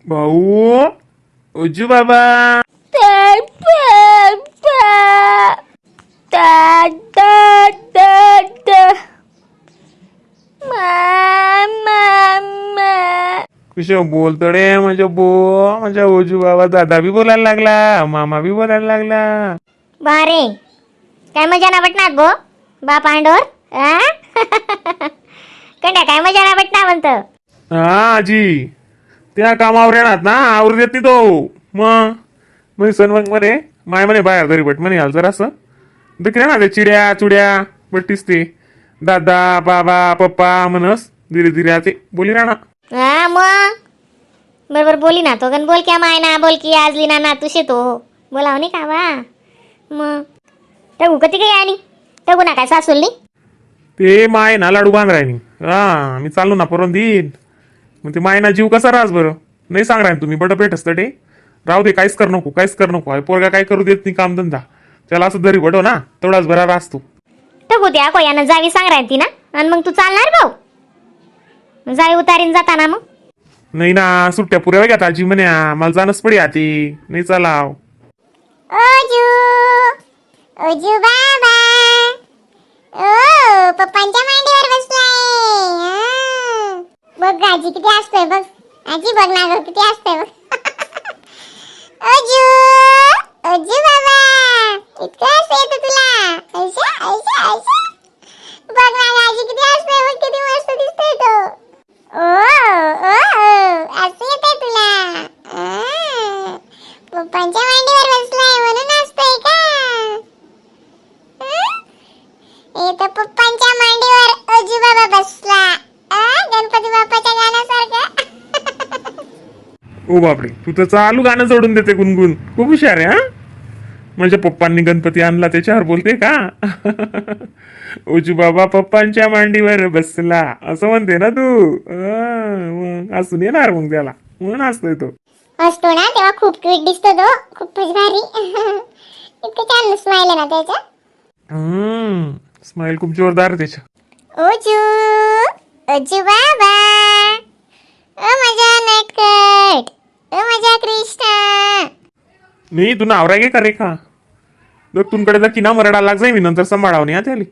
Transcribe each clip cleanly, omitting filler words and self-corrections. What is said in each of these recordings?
भाऊ, उजू बाबा. कुश बोलतो रे माझ्या बो, माझ्या ओजू बाबा. दादा बी बोलायला लागला, मामा बी बोलायला लागला. बारे, काय मजा ना बटनात भो बाप आंडोर. आ? कंड्या, काय मजा ना बटना म्हणतं. हा आजी, त्या कामावर येणार ना, आवर देत नाही तो. मग मग सण मग म्हणे माय म्हणे बाहेर तरी बट म्हणे जर असं देखरे ना, ते चिड्या चुड्या बट्टीस ते दादा बाबा पप्पा म्हणस धीरे धीरे आते बोली राहणार. हा, मग बरोबर बोली ना तो गण. बोल क्या माय ना, बोल की आजली ना ना तुशे तो बोलाव नाही का बा. मग टगू कधी काही आणि टगू ना काय सासूलनी. ते माय ना लाडू बांध राहिनी. हा, मी चालू ना परवा देईन. मग ते मायना जीव कसा राहस बरं? नाही सांग राहीन तुम्ही बट भेटस ते राहू दे, काहीच कर नको, काहीच कर नको. पोरगा काय करू देत नाही कामधंदा. त्याला असं दरी बडो ना, तेवढाच बरा राहतो. टगू त्या कोयानं जावी सांग राहीन ती ना, आणि मग तू चालणार भाऊ जावी उतारीन जाताना मग. नाही ना, सुट्ट्या पुऱ्या घ्या आजी म्हणे, मला जाणंच पडी आती नाही चालाव. ओजू, ओजू बाबा, ओ पप्पांच्या मांडीवर बसलाय. हा. बघ गं आजी, किती हसतोय बघ. आजी, बघ ना गं, किती हसतोय बघ. ओजू, ओजू बाबा, इतकं हसू येतं तुला? ऐशा ऐशा ऐशा, बघ ना गं आजी, किती हसतोय बघ, किती मस्त दिसतोय तो. ओ ओ ओ, हसू येतंय तुला? आ. पप्पांच्या मांडीवर बसलाय म्हणून हसतोय का? हं? हे तर पप्पांच्या मांडीवर अजू बाबा बसला आ, गणपती बाप्पाच्या गाण्यासारखं. ओ बापरे, तू तर चालू गाणं जोडून देते गुणगुण. खूप हुशार आहे हा. माझ्या पप्पांनी गणपती आणला त्याच्यावर बोलते का? ओजू बाबा पप्पांच्या मांडीवर बसला असं म्हणते ना तू? मग हसून येणार मग त्याला, म्हणून हसतोय तो. हसतो ना तेव्हा खूप क्यूट दिसतो तो, खूपच भारी. इतकं छान स्माइल आहे ना त्याचं. स्माईल खूप जोरदार आहे त्याच्या. ओजू, ओजू बाबा, ओ माझ्या नटकट, ओ माझ्या कृष्णा. नाही, तू नावरा गे का रेखा? बघ, तुमकडे जर किना मरडा लाग जाई, मी नंतर सांभाळाव नाही हा त्याली.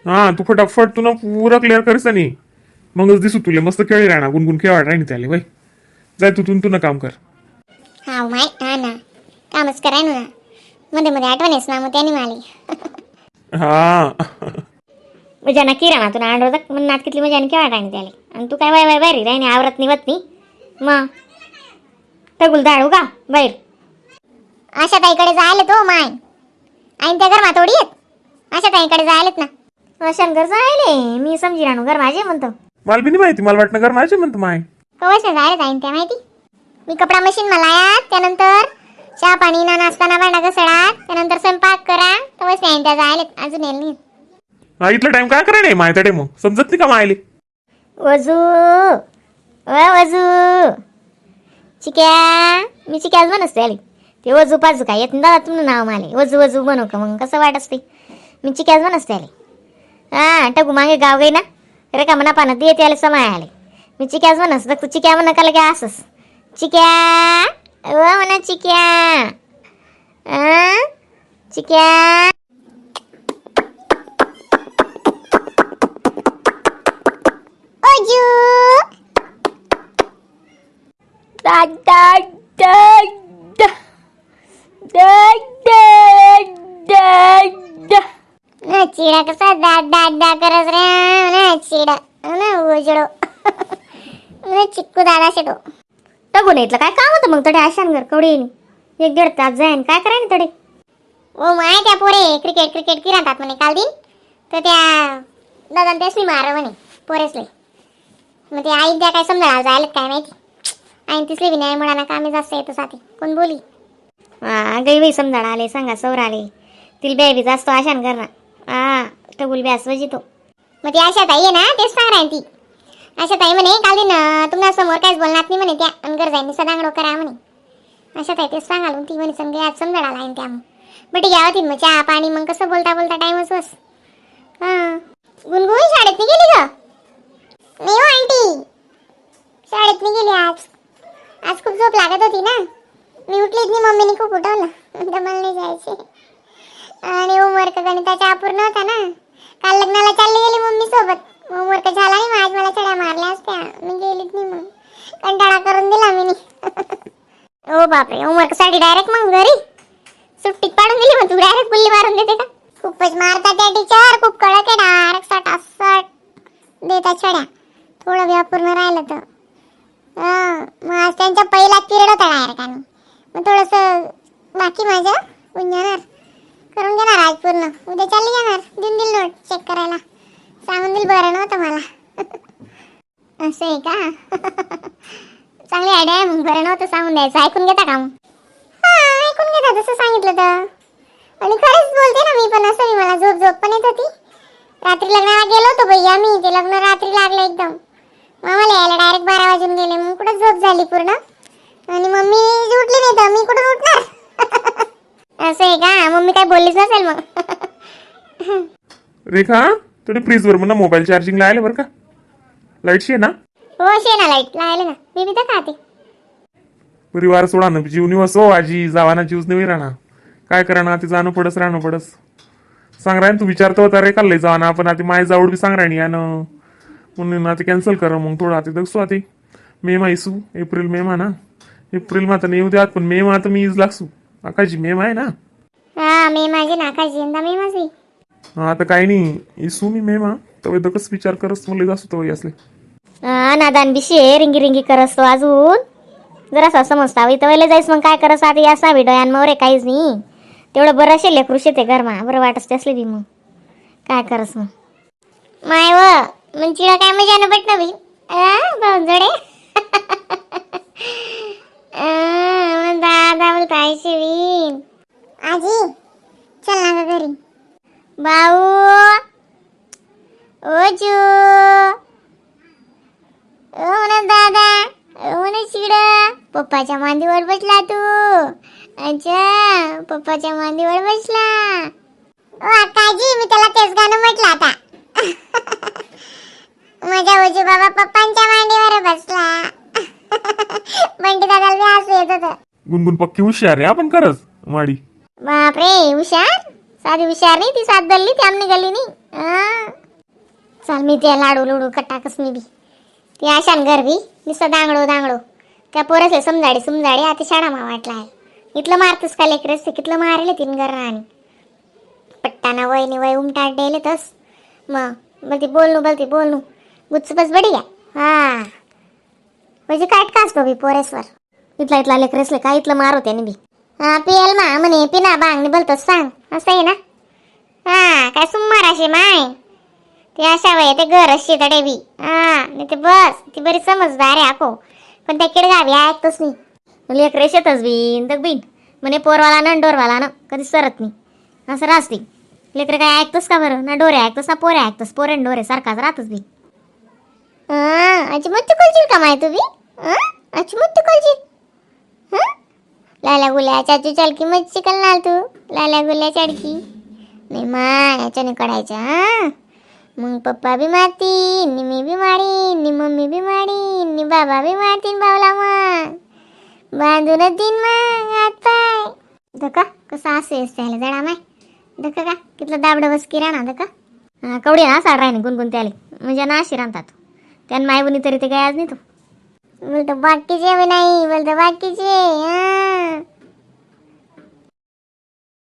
हा, तू फटाफट तू ना पुरं क्लिअर करीस नाही, मगच दिसू तुले. मस्त खेळी राहणार, गुणगुण खेळ राहीन त्याले. बाई जाय तू, तू ना काम कर. हा माय, हा ना, कामच कराय ना. मध्ये मध्ये आठवण येस ना मग त्याने माली. हा. मजा ना किरा ना तुला आंडोर मग नात कितली मजा खेळा राहीन त्याले, आणि तू काय बाय बाय बाहेर राहीन, आवरत नाही वत नाही. मग टगुल दाडू का बाहेर? आशा ताईकडे जायला तो माय आईन त्या घरमा थोडी येत. आशा ताईकडे जायलेत ना. शंकर जायले, मी समजी राणू घर माझे म्हणतो. मला बी नाही माहिती, मला वाटलं कर माझे म्हणतो माय. कवच ना जायलेत आईन त्या माहिती. मी कपडा मशीन मलायात, त्यानंतर चहा पाणी ना नाश्ता ना भांडा घसळात, त्यानंतर स्वयंपाक करा, तवच नाही त्या जायलेत, अजून येईल नाही. हा, इथला टाइम काय करा नाही माय टाइम, मग समजत नाही का मायले? वजू, ओ वजू, चिक्या. मी चिक्याच म्हणत आली ते वजू पाजू काय येत नाही दादा तुमचं नाव माले. वजू वजू म्हणू का मग कसं वाट असते? मी चिक्याच म्हणत आले. हा, टकू मागे गाव गई ना रे का, म्हणा पाना ते येते आले समाय आले. मी चिक्याच म्हणस बघ तू, चिक्या म्हणा का लगे असंच. चिक्या, ओ म्हणा चिक्या. आ? चिक्या. ओजू. दा दा दा दा दा दा दा दा. ना चिडा कसा दा दा दा करत रे ना चिडा ना उजडो ना चिक्कू दादा शेटो. टगून इथलं काय काम होतं मग तडे आशानगर कवडी येईन एक दीड तास जाईन, काय करायन तडे? ओ my, त्या पोरे क्रिकेट क्रिकेट किरातात म्हणे काल दिन, तर त्या दादा त्यासनी मार म्हणे पोरेसले. मग ते आई त्या काय समजायला जायला काय माहिती. आई तिसली बी नाही म्हणा कामी जास्त येतो साथी कोण बोली. हा गई बाई, समजाड आले सांगा सौर आले तिला बे बी जास्त आशान करणार. हा, टगुल बी असं तो. मग ती आशा ताई आहे ना, तेच सांग राहीन ती. आशा ताई म्हणे काल दिन तुम्हाला समोर काहीच बोलणार नाही म्हणे त्या, अनगर जाईन सदांगडो करा म्हणे. आशा ताई तेच सांगाल ती म्हणे संगे आज समजाड आला त्या. मग बट घ्यावं ती मग चहा पाणी, मग कसं बोलता बोलता टाइमच बस. हां, गुणगुण शाळेत नाही गेली ग? नाही हो आंटी, शाळेत नाही गेली आज. आज खूप झोप लागत होती ना, मी उठलीच नाही. मम्मीने खूप उठवलं तर मला नाही जायचे. आणि होमवर्क गणिताचा अपूर्ण होता ना, काल लग्नाला चालली गेली मम्मी सोबत, होमवर्क झाला नाही. मग आज मला छड्या मारल्या असत्या, मी गेलीच नाही. मग कंटाळा करून दिला मी. ओ बापरे, होमवर्क साठी डायरेक्ट मग घरी सुट्टीत पाडून दिली. मग तू डायरेक्ट बुल्ली मारून देते का? खूपच मारतात त्या टीचर, खूप कडक आहे. डायरेक्ट सटासट देतात छड्या, थोडं बी अपूर्ण राहिलं तर. हां, मग आज त्यांचा पहिला पिरियड होता डायरेक्ट आणि मग थोडंसं बाकी माझं होऊन जाणार, करून घेणार आज पूर्ण. उद्या चालली जाणार, देऊन देईल नोट चेक करायला, सांगून देईल बरं नव्हतं मला. असं आहे का? चांगली आयडिया आहे. मग बरं नव्हतं सांगून द्यायचं. ऐकून घेता का मग? हां, ऐकून घेता तसं सांगितलं तर. आणि खरंच बोलते ना मी पण, असं नाही. मला झोप झोप पण येत होती. रात्री लग्नाला गेलो होतो बाई आम्ही. ते लग्न रात्री लागलं एकदम, मग आम्हाला यायला डायरेक्ट 12 वाजून गेले. मग कुठं झोप झाली पूर्ण? आणि मम्मी उठली नाही तर मी कुठून उठणार? असं आहे का? मम्मी काय बोललीच नसेल मग. रेखा, थोडी फ्रीजवर म्हणा मोबाईल चार्जिंगला आले बरं का. लाईटशी आहे ना? हो, शे ना लाईट लावले ना. मी बी तर खाते. परिवार सोडा ना, जीव निवस हो आजी, जावाना जीवच नाही राहणार. काय करा ते, जाणं पडस राहणं पडस. सांग राहीन तू विचारतो होता रे का लय जावाना, पण आता माय जावड बी सांग राहिनी यानं, म्हणून आता कॅन्सल करा. मग थोडं आता दगसू. आता मे मा इसू, एप्रिल मे मा ना. एप्रिल मा तर नाही येऊ द्यात, पण मे मा तर मी is लागसू. आकाजी मे मा आहे ना? हा, मी माझी नाकाची यंदा मी माझी. हा, आता काही नाही, इसू मी मे मा तवे दकस विचार करस मला जासू तवई असले. अनादान बिशी आहे, रिंगी रिंगी करस तो अजून जरासा समजता इथं वैले जाईस. मग काय करस आता? असा बी डोळ्यान मोरे काहीच नाही. तेवढं बरं असेल लेकरू शेते घरमा, बरं वाटत असले बी. मग काय करस मग? माय व मग चिडा काय मजा न पटन बी भाऊजोडे. दादा बोलता शिवीन. आजी, चल ना गं घरी. भाऊ, ओजू, ओ म्हणा दादा, ओ म्हणा शिड, पप्पाच्या मांदीवर बसला तू. अच्छा, पप्पाच्या मांदीवर बसला. ओ आकाजी, मी त्याला तेच गाणं म्हटलं आता. माझ्या ओजू बाबा पप्पांच्या मांडीवर बसला. बंटी दादाला बी हसू येत होतं. गुणगुण पक्की हुशार आहे आपण खरंच माडी. बापरे, हुशार. साधी हुशार नाही ती, सात गल्ली ती आमनी गल्ली नाही. हा. चाल, मी ते लाडू लुडू कटाकस मी बी ती आशान गरबी नुसतं दांगडो दांगडो. त्या पोरासले समजाडे समजाडे आता शाळा मा वाटला आहे. इथलं मारतस का लेकरस? कितलं मारले तीन घर आणि पट्टाना वय नि वय उमटा डेले तस. मग बोलती बोलणू, बोलती बोलणू गुच्च बस बढिया. हा, म्हणजे काय कास बी पोरेसवर इथला इथला लेकरसले काय इथलं मारो त्याने बी. हा, पियल मा म्हणे पिना बांगणी बोलतोस सांग. असं आहे ना? हा, काय सुमार असे माय ते अशा वय ते घर अशी तडे बी. हा, नाही ते बस ती बरी समजदार आहे आको, पण त्या किडगावी ऐकतोच नाही. लेकर शेतच बीन तर बीन म्हणे पोरवाला ना डोरवाला ना कधी सरत नाही असं राहते. लेकर काय ऐकतोस का बरं? ना डोरे ऐकतोस ना पोरे ऐकतोस. पोरे न डोरे सारखाच राहतोस बी. अच्छा, मग तू कलशील का माय तू बी? अच्छा, मग तू कलशील. हं लाल्या गुल्या चाचू चालकी मच्छी करणार तू लाल्या गुल्या चाडकी नाही मा याच्याने काढायच्या. हां, मग पप्पा बी मारतीन नि मी बी मारीन नि मम्मी बी मारीन नि बाबा बी मारतीन. बावला मग बांधूनच देईन मग हात पाय. धका कसं असं त्याला जडा माय धका का कितलं दाबडं बस की राहणार धका. हा, कवडी ना साड राहीन गुणगुण त्याले म्हणजे ना अशी राहतात त्यानं मायबुनी तरी ते काय आज नाही तो. बोलतो बाकीचे बी नाही, बोलतो बाकीचे. हा.